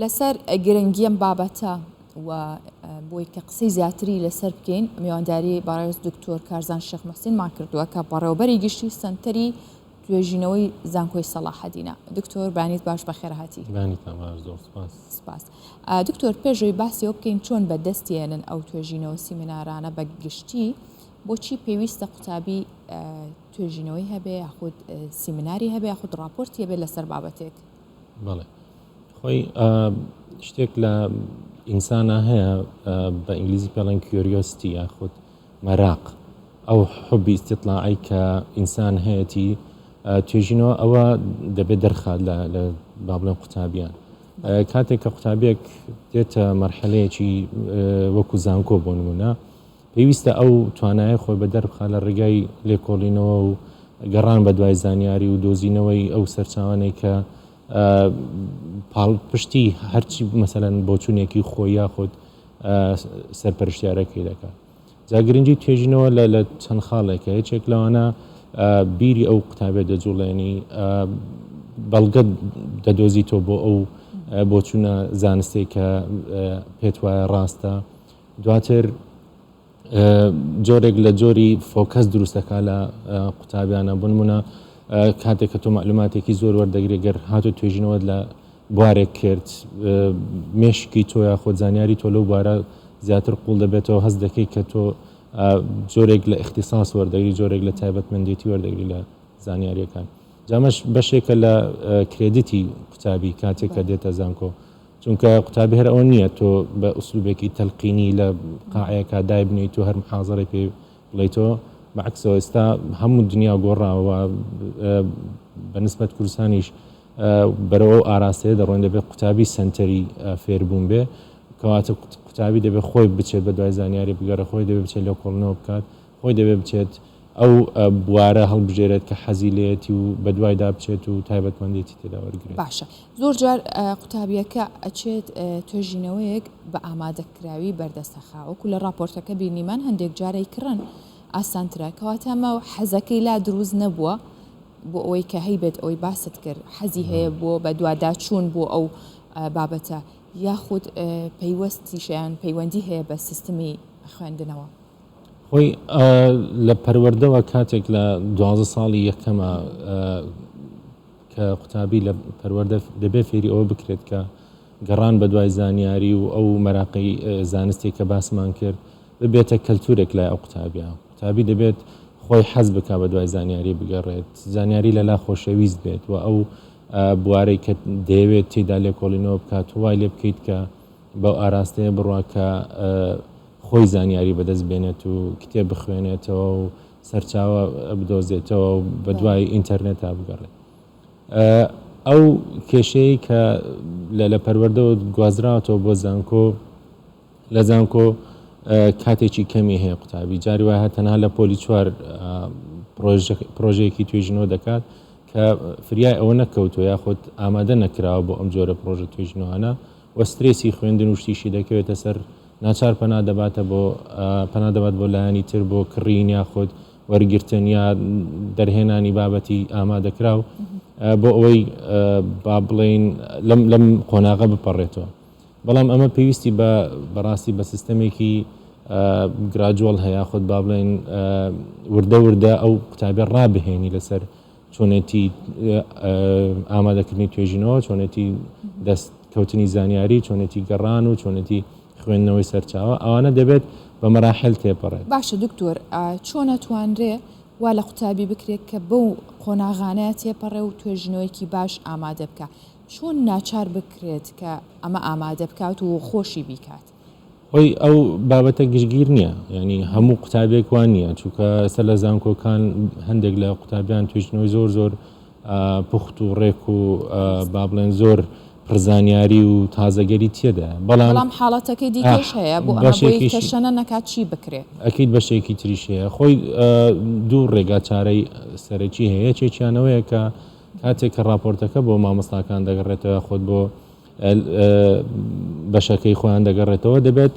لەسەر گرنگی ئەم بابەتە و بۆی کە قسەی زیاتری لەسەر بکەین میوانداری بەڕێز دکتۆر کارزان شێخ محسینمان کردووە کە بەڕێوەبەری گشتی سەنتەری توێژینەوەی زانکۆی سەڵاحەدینە. دکتۆر بەیانیت باش بەخێرهاتی. بەیانیتان باش زۆر سپاس. سپاس. دکتۆر پێشەوەی باسی ئەوە بکەین چۆن بەدەستی ئێنن ئەو توێژینەوە سیمینارانە بە گشتی بۆچی پێویستە قوتابی توێژینەوەی هەبێ یاخود سیمیناری هەبێ یاخود ڕاپۆرتی هەبێ لەسەر بابەتێک؟ بەڵێ خۆی شتێک لە ئینسانە هەیە بە ئینگلیزی پێڵێن curiosity یاخود مەراق ئەو حوبی ئیستیطلاعەی کە ئینسان هەیەتی توێژینەوە ئەوە دەبێت دەرخات لە لە با بڵێن قوتابیان کاتێک کە قوتابیەک دێتە مەرحەلەیەکی وەکو زانکۆ بۆ نمونە پێویستە ئەو توانایە خۆی بە دەربخا لە ڕێگای لێکۆڵینەوە و گەڕان بە دوای زانیاری و دۆزینەوەی ئەو سەرچاوانەی کە پاڵپشتی هەرچی مەسەلەن بۆچوونێکی خۆی یاخود سەرپەرشتیارەکەی دەکات. جا گرنگی توێژینەوە لە لە چەند خاڵێکە یەکێک لەوانە بیری ئەو قوتابێ دەجوڵێنی بەڵگە دەدۆزیتەوە بۆ ئەو بۆچوونە زانستەی کە پێت وایە ڕاستە دواتر جۆرێک لە جۆری focus دروست دەکات لە قوتابیانە بۆ نمونە کاتێک کە تۆ مەعلوماتێکی زۆر وەردەگرێت گەر هاتو توێژینەوەت لە بوارێک کرد مێشکی تۆ یاخود زانیاری تۆ لەو بوارە زیاتر قوڵ دەبێتەوە هەست دەکەی کە تۆ جۆرێک لە ئیختیساس وەردەگری جۆرێک لە تایبەتمەندێتی وەردەگری لە زانیاریەکان جامەش بەشێکە لە credit ی قوتابی کاتێک کە دێتە زانکۆ چونکە قوتابی هەر ئەوە نییە تۆ بە ئوسلوبێکی تەلقینی لە قاعەیەکا دایبنێیت و هەر محازەرەی پێ بڵێیتەوە، بە عەکسەوە ئێستا هەموو دنیا گۆڕاوە بە نسبەت کوردستانیش بەرەو ئەو ئاراستەیە دەڕۆین دەبێت قوتابی سەنتەری فێربوون بێ کەواتە قوتابی دەبێت خۆی بچێت بە دوای زانیاری بگەڕێ خۆی دەبێت بچێت لێکۆڵینەوە بکات خۆی دەبێت بچێت ئەو بوارە هەڵبژێرێت کە حەزی لێیەتی و بەدوایدا بچێت و تایبەتمەندێتی تێدا وەرگرێت. باشە زۆر جار قوتابیەکە ئەچێت توێژینەوەیەک بە ئامادەکراوی بەردەست ئەخا وەکو لە ڕاپۆرتەکە بینیمان هەندێک جار ئەیکڕن ئاسانترە کەواتە ئەمە حەزەکەی لا دروست نەبووە بۆ ئەوەی کە هەیبێت ئەوەی باست کرد حەزی هەیە بۆ بەدواداچوون بۆ ئەو بابەتە یاخود پەیوەستیشیان پەیوەندی هەیە بە سیستمی خوێندنەوە. خۆی لە پەروەردەوە کاتێک لە دوازدە ساڵی یەکەمە کە قوتابی لە پەروەردە دەبێت فێری ئەوە بکرێت کە گەڕان بە دوای زانیاری و ئەو مەراقی زانستێک کە باسمان کرد ببێتە کەلتورێک لای ئەو قوتابیە قوتابی دەبێت خۆی حەز بک بە دوای زانیاری بگەڕێت زانیاری لەلا خۆشەویست بێت و ئەو بوارەی کە دەیەوێت تێدا لێکۆڵینەوە بکات وای لێ بکەیت کە بەو ئاراستەیە بڕوا کە خۆی زانیاری بەدەست بێنێت و کتێب بخوێنێتەوە و سەرچاوە بدۆزێتەوە و بەدوای ئینتەرنێتا بگەڕێت. ئەو کێشەیەی کە لە پەروەردەوە گوازراوەتەوە بۆ زانکۆ، لە زانکۆ کاتێکی کەمی هەیە قوتابی جاری وایە تەنها لە پۆلی چوار پرۆژەیەکی توێژینەوە دەکات کە فریای ئەوە نەکەوتووە یاخود ئامادە نەکراوە بۆ ئەم جۆرە پرۆژە توێژینەوانە و سترێسی خوێندن و شتیشی دەکەوێتە سەر ناچار پەنا دەباتە بۆ پەنا دەبات بۆ لایەنی تر بۆ کڕین یاخود وەرگرتن یا دەرهێنانی بابەتی ئامادەکراو بۆ ئەوەی با بڵێین لەم لەم قۆناغە بپەڕێتەوە بەڵام ئەمە پێویستی بە بەڕاستی بە سیستەمێکی gradual هەیە یاخود با بڵێن وردە وردە ئەو قوتابیە ڕابهێنی لەسەر چۆنێتی ئامادەکردنی توێژینەوە، چۆنێتی دەست کەوتنی زانیاری، چۆنێتی گەڕان و چۆنێتی خوێندنەوەی سەرچاوە، ئەوانە دەبێت بە مەراحل تێپەڕێت. باشە دکتۆر چۆن ئەتوانرێ وا لە قوتابی بکرێت کە بەو قۆناغانەیا تێپەڕێ و توێژینەوەیەکی باش ئامادە بکا؟ چۆن ناچار بکرێت کە ئەمە ئامادە بکات و خۆشی بیکات؟ خۆی ئەو بابەتە گشتگیر نییە یعنی هەموو قوتابیێک وان نییە چونکە ئێستا لە زانکۆکان هەندێک لە قوتابیان توێژینەوەی زۆر زۆر پوخت و ڕێک و با بڵێن زۆر پڕزانیاری و تازەگەری تێدا بەڵام بەڵام حاڵەتەکەی دیکەش هەیە بۆ ئەمە بۆی تەشەنە نەکات چی بکرێ؟ ئەکید بەشێکی تریش هەیە خۆی دوو ڕێگا چارەی سەرەکی هەیە یەکێکیانەوەیە کە کاتێک کە ڕاپۆرتەکە بۆ مامۆستاکان دەگەڕێتەوە خۆت بۆ بەشەکەی خۆیان دەگەڕێتەوە دەبێت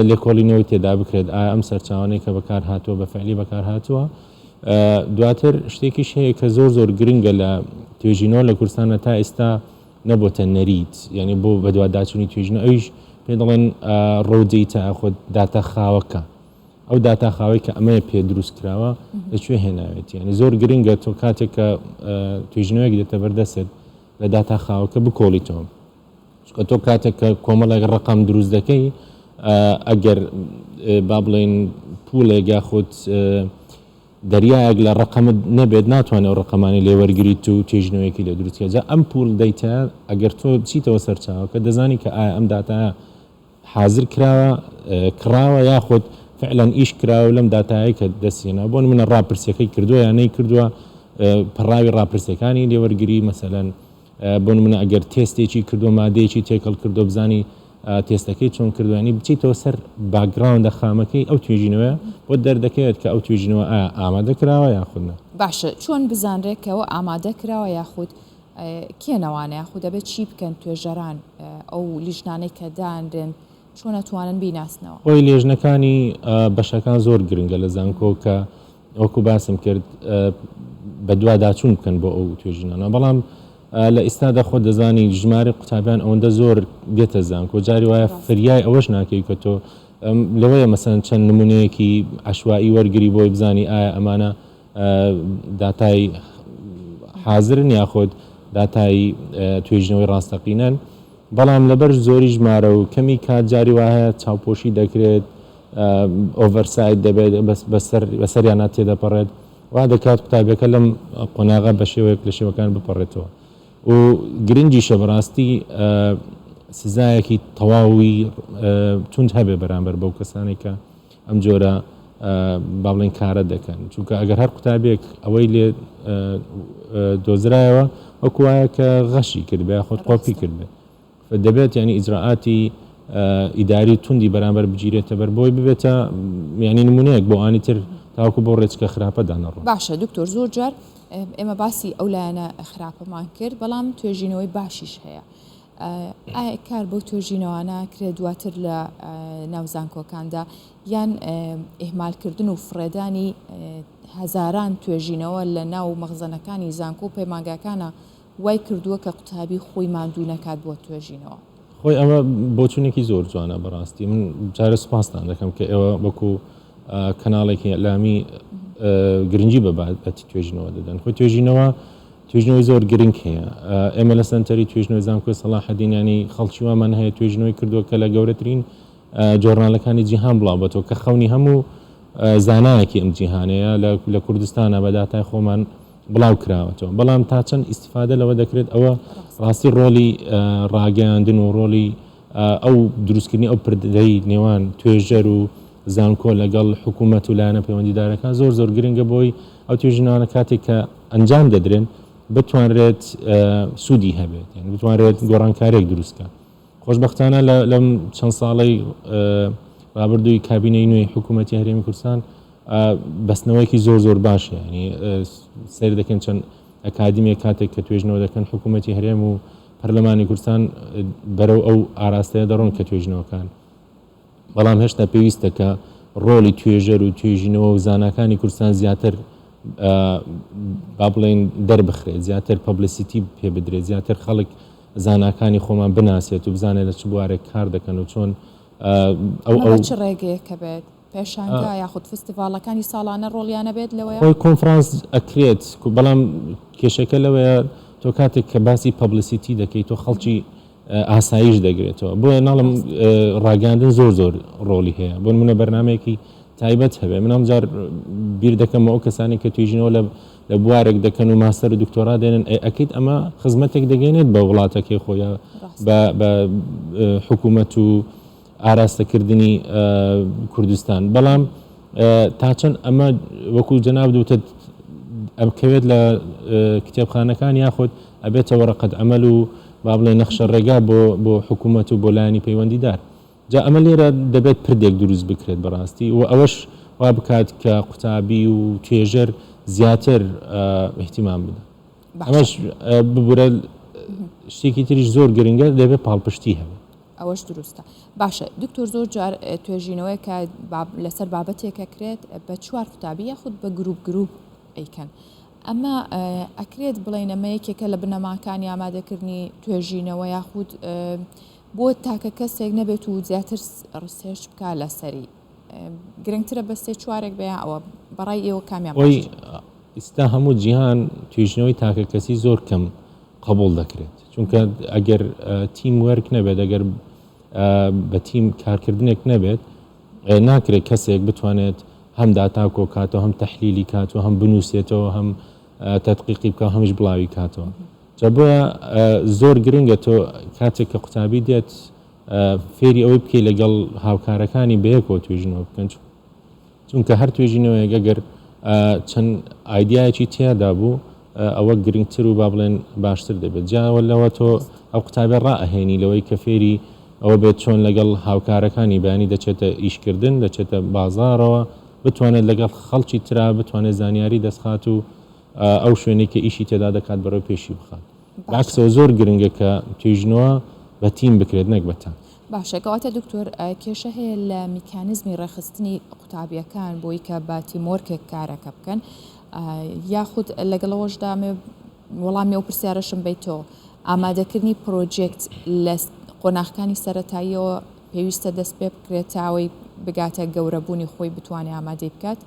لێکۆڵینەوەی تێدا بکرێت ئایا ئەم سەرچاوانەی کە بەکار هاتووە بە فعلی بەکار هاتووە دواتر شتێکیش هەیە کە زۆر زۆر گرنگە لە توێژینەوە لە کوردستانە تا ئێستا نەبۆتە نەریت یعنی بۆ بەدواداچوونی توێژینەوە ئەویش پێ دەڵێن raw data یاخود داتا خاوەکە ئەو داتا خاوەی کە ئەمەیە پێ دروست کراوە لە کوێ هێناوێتی یعنی زۆر گرنگە تۆ کاتێک کە توێژینەوەیەک دێتە بەردەستت لە داتا خاوەکە بکۆڵیتەوە چونکە تۆ کاتێک کە کۆمەڵێک ڕقم دروست دەکەی ئەگەر با بڵێین پوڵێک یاخود دەریایەک لە ڕەقەمت نەبێت ناتوانێت ئەو ڕەقەمانەی لێ وەرگریت و توێژینەوەیەکی لێ دروست کەی جا ئەم pool data یە ئەگەر تۆ بچیتەوە سەرچاوەکە دەزانی کە ئایا ئەم داتایە حازر کراوە کڕاوە یاخود فعلا ئیش کراوە لەم داتایەی کە دەستی هێناوە بۆ نمونە ڕاپرسیەکەی کردووە یان نەیکردووە پەڕاوی ڕاپرسیەکانی لێ وەرگری مەسەلەن بۆ نمونە ئەگەر تێستێکی کردووە مادەیەکی تێکەڵ کردووە بزانی تێستەکەی چۆن کردووە یانی بچیتەوە سەر background ە خامەکەی ئەو توێژینەوەیە بۆت دەردەکەوێت کە ئەو توێژینەوە ئایا ئامادە کراوە یاخود نا. باشە چۆن بزانرێت کە ئەوە ئامادە کراوە یاخود کێن ئەوانە یاخود دەبێت چی بکەن توێژەران ئەو لیژنانەی کە دانرێن چۆن ئەتوانن بیناسنەوە؟ خۆی لێژنەکانی بەشەکان زۆر گرنگە لە زانکۆ کە وەکو باسم کرد بەدواداچوون بکەن بۆ ئەو توێژینانە بەڵام لە ئیستادا خۆت دەزانی ژمارەی قوتابیان ئەوەندە زۆر دێتە زانکۆ جاری وایە فریای ئەوەش ناکەی کە تۆ لەوەیە مەسەن چەند نمونەیەکی عشوایی وەرگری بۆی بزانی ئایا ئەمانە داتای حازرن یاخود داتای توێژینەوەی ڕاستەقینەن بەڵام لەبەر زۆری ژمارە و کەمی کات جاری وایە چاوپۆشی دەکرێت oversight دەبێت بەسەریانە تێدەپەڕێت وا دەکات قوتابیەکە لەم قۆناغە بە شێوەیەک لە شێوەکان بپەڕێتەوە و گرنگیشە بەڕاستی سزایەکی تەواوی توند هەبێ بەرامبەر بەو کەسانێک کە ئەم جۆرە با بڵێن کارە دەکەن چونکە ئەگەر هەر قوتابیەک ئەوەی لێ دۆزرایەوە وەکو وایە کە غەشی کرد بێ خۆت قۆپی کرد بێ دەبێت یانی ئیجرائاتی ئیداری توندی بەرامبەر بگیرێتە بەر بۆی ببێتە یانی نمونەیەک بۆ ئانی تر تاوەکو بەو ڕێچکە خراپەدا نەڕۆن. باشە دکتۆر زۆر جار ئێمە باسی ئەو لایەنە خراپەمان کرد بەڵام توێژینەوەی باشیش هەیە ئایا کار بەو توێژینەوانە کرێت دواتر لە ناو زانکۆکاندا یان ئیهمالکردن و فڕێدانی هەزاران توێژینەوە لە ناو مەخزەنەکانی زانکۆ و پەیمانگاکانە وای کردووە کە قوتابی خۆی ماندوو نەکات بۆ توێژینەوە. خۆی ئەمە بۆچوونێکی زۆر جوانە بەڕاستی من جارێ سوپاستان دەکەم کە ئێوە وەکو کەناڵێکی ئیعلامی گرنگی بە بابەتی توێژینەوە دەدەن خۆی توێژینەوە توێژینەوەی زۆر گرنگ هەیە ئێمە لە سەنتەری توێژینەوەی زانکۆی سەڵاحەدین ینی خەڵکی وامان هەیە توێژینەوەی کردووە کە لە گەورەترین journal ەکانی جیهان بڵاو بەتەوە کە خەونی هەموو زانایەکی ئەم جیهانەیە لە کوردستانە بە داتای خۆمان بڵاو کراوەتەوە، بەڵام تا چەند ئیستیفادە لەوە دەکرێت ئەوە ڕاستی ڕۆڵی ڕاگەیاندن و ڕۆڵی ئەو دروستکردنی ئەو پردەی نێوان توێژەر و زانکۆ لەگەڵ حکوومەت و لایەنە پەیوەندیدارەکان زۆر زۆر گرنگە بۆی ئەو توێژینەوانە کاتێک کە ئەنجام دەدرێن بتوانرێت سوودی هەبێت یعنی بتوانرێت گۆڕانکاریەک دروست بکات. خۆشبەختانە لەم چەند ساڵەی ڕابردووی کابینەی نوێی حکوومەتی هەرێمی کوردستان بەستنەوەیەکی زۆر زۆر باش هەیە ینی سەیر دەکەن چەند ئەکادیمیە کاتێک کە توێژنەوە دەکەن حکوومەتی هەرێم و پەرلەمانی کوردستان بەرەو ئەو ئاراستەیە دەڕۆن کە توێژنەوەکان بەڵام هێشتا پێویستە کە ڕۆڵی توێژەر و توێژینەوە و زاناکانی کوردستان زیاتر با بڵێن دەربخرێت زیاتر publicity پێ بدرێت زیاتر خەڵک زاناکانی خۆمان بناسێت و بزانێت لە چ بوارێک کار دەکەن و چۆن ئەو ئەو چ ڕێگەیەکە بێت پێشانگا یاخود فستیڤاڵەکانی ساڵانە ڕۆڵیان هەبێت لەوەیا؟ خۆی کۆنفرانس ئەکرێت بەڵام کێشەکە لەوەیە تۆ کاتێک کە باسی publicity دەکەی تۆ خەڵکی ئاسایش دەگرێتەوە بۆیە ناڵم ڕاگەاندن زۆر زۆر ڕۆڵی هەیە بۆ نمونە بەرنمەیەکی تایبەت هەبێ من ئەم جار بیر دەکەمەوە ئەو کەسانی کە توێژینەوە لە لە بوارێک دەکەن و ماستەر و دکتۆرا دێنن ئەکەیت ئەمە خزمەتێک دەگەێنێت بە وڵاتەکەی خۆیان بە حکوومەت و ئاراستەکردنی کوردستان بەڵام تا چەند ئەمە وەکو جەنابت وتت ئەکەوێت لە کتێبخانەکان یاخود ئەبێتە وەرەقەت عەمەل و با بڵێ نەخشە ڕێگا بۆ بۆ حکوومەت و بۆ لایەنی پەیوەندیدار جا ئەمە لێرە دەبێت پردێک دروست بکرێت بەڕاستی و ئەوەش وا بکات کە قوتابی و توێژەر زیاتر اهتمام بدەن ئەمەش ببورە شتێکی تریش زۆر گرنگە دەبێت پاڵپشتی هەبێت. ئەوەش دروستە. باشە دکتۆر زۆر جار توێژینەوەیەک کە لەسەر بابەتێک ئەکرێت بە چوار قوتابی یاخود بە گروپ گروپ ئەیکەن. ئەمە ئەکرێت بڵێین ئەمە یەکێکە لە بنەماکانی ئامادەکردنی توێژینەوە یاخود بۆ تاکە کەسێک نەبێت و زیاتر research بکا لەسەری گرنگترە بە سێ چوارێک بە یا ئەوە بەڕای ئێوە کامیان خۆی ئیستا هەموو جیهان توێژینەوەی تاکە کەسی زۆر کەم قبوڵ دەکرێت چونکە ئەگەر team work نەبێت ئەگەر بە تیم کارکردنێک نەبێت ناکرێت کەسێک بتوانێت هەم داتا کۆکاتەوە هەم تەحلیلی کاتەوە هەم بنووسێتەوە هەم تەدقیقی بکا هەمیش بڵاوی کاتەوە جا بۆیە زۆر گرنگە تۆ کاتێک کە قوتابی دێت فێری ئەوەی بکەی لەگەڵ هاوکارەکانی بەیەکەوە توێژینەوە بکەن چونکە هەر توێژینەوەیەک ئەگەر چەند ئایدیایەکی تیادا بوو ئەوە گرنگتر و با بڵێن باشتر دەبێت جیاوە لەوە تۆ ئەو قوتابیە ڕائەهێنی لەوەی کە فێری ئەوە بێت چۆن لەگەڵ هاوکارەکانی بەیانی دەچێتە ئیشکردن دەچێتە بازاڕەوە بتوانێت لەگەڵ خەڵکی ترا بتوانێت زانیاری دەستخات و ئەو شوێنەی کە ئیشی تێدا دەکات بەرەو پێشی بخات. بەعەکسەوە زۆر گرنگە کە توێژینەوە بە تیم بکرێت نەک بە تاک. باشە کەواتە دکتۆر کێشە هەیە لە میکانزمی ڕێکخستنی قوتابیەکان بۆی کە بە teamwork ێک کارەکە بکەن یاخود لەگەڵەوەشدا وەڵامی ئەو پرسیارەشم بیتەوە ئامادەکردنی پرۆجێکت لە قۆناغەکانی سەتاییەوە پێویستە دەست پێ بکرێت تاوەی بگاتە گەورەبوونی خۆی بتوانێت ئامادەی بکات؟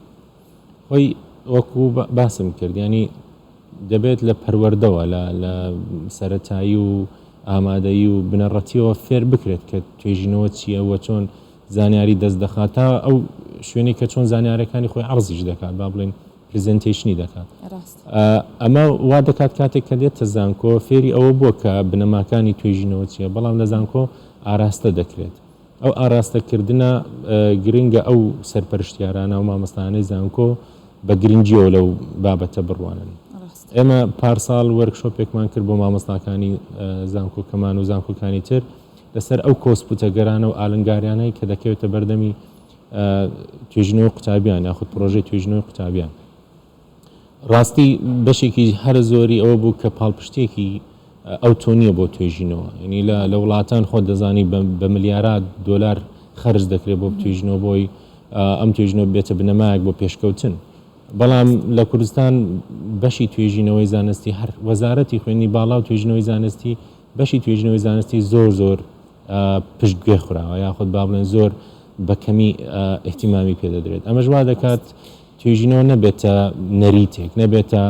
خۆی وەکو باسم کرد ینی دەبێت لە پەروەردەوە لە لە سەرەتایی و ئامادەیی و بنەڕەتیەوە فێر بکرێت کە توێژینەوە چییە و چۆن زانیاری دەست دەخات تا ئەو شوێنەی کە چۆن زانیارەکانی خۆی عەرزیش دەکات با بڵێین presentation ی دەکات ئەمە وا دەکات کاتێک کە دێتە زانکۆ فێری ئەوە بووە کە بنەماکانی توێژینەوە چییە بەڵام لە زانکۆ ئاراستە دەکرێت ئەو ئاراستەکردنە گرنگە ئەو سەرپەرشتیارانە و مامۆستایانەی زانکۆ بە گرنگیەوە لەو بابەتە بڕوانن. ئێمە پارساڵ workshop ێکمان کرد بۆ مامۆستاکانی زانکۆکەمان و زانکۆکانی تر لەسەر ئەو کۆسپوتەگەرانە و ئالنگاریانەی کە دەکەوێتە بەردەمی توێژینەوەی قوتابیان یاخود پرۆژەی توێژینەوەی قوتابیان. ڕاستی بەشێکی هەرە زۆری ئەوە بوو کە پاڵپشتیەکی ئەوتۆ نییە بۆ توێژینەوە یعنی لە لە وڵاتان خۆت دەزانی بە ملیارات دۆلار خەرج دەکرێت بۆ توێژینەوە بۆی ئەم توێژینەوە بێتە بنەمایەک بۆ پێشکەوتن بەڵام لە کوردستان بەشی توێژینەوەی زانستی هەر وەزارەتی خوێندنی باڵا و توێژینەوەی زانستی بەشی توێژینەوەی زانستی زۆر زۆر پشتگوێ خراوە یاخود با بڵێن زۆر بە کەمی ئیهتیمامی پێ دەدرێت ئەمەش وا دەکات توێژینەوە نەبێتە نەریتێک، نەبێتە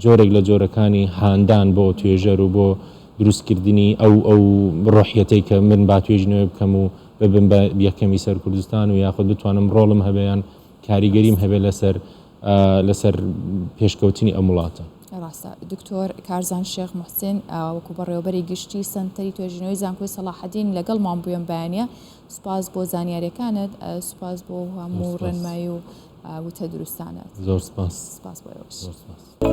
جۆرێک لە جۆرەکانی هاندان بۆ توێژەر و بۆ دروستکردنی ئەو ئەو ڕۆحیەتەی کە من با توێژینەوەی بکەم و ببم بە یەکەمی سەر کوردستان و یاخود بتوانم ڕۆڵم هەبێ یان کاریگەریم هەبێ لەسەر لەسەر پێشکەوتنی ئەم وڵاتە. ڕاستە دکتۆر کارزان شێخ موحسین وەکو بەڕێوەبەری گشتی سەنتەری توێژینەوەی زانکۆی سەڵاحەدین لەگەڵمان بووی ئەم بەیانیە سوپاس بۆ زانیاریەکانت سوپاس بۆ هەموو ڕێنمایی و وتە دروستانت. زۆر سپاس. سپاس بۆ ئێوەش. زۆر سپاس.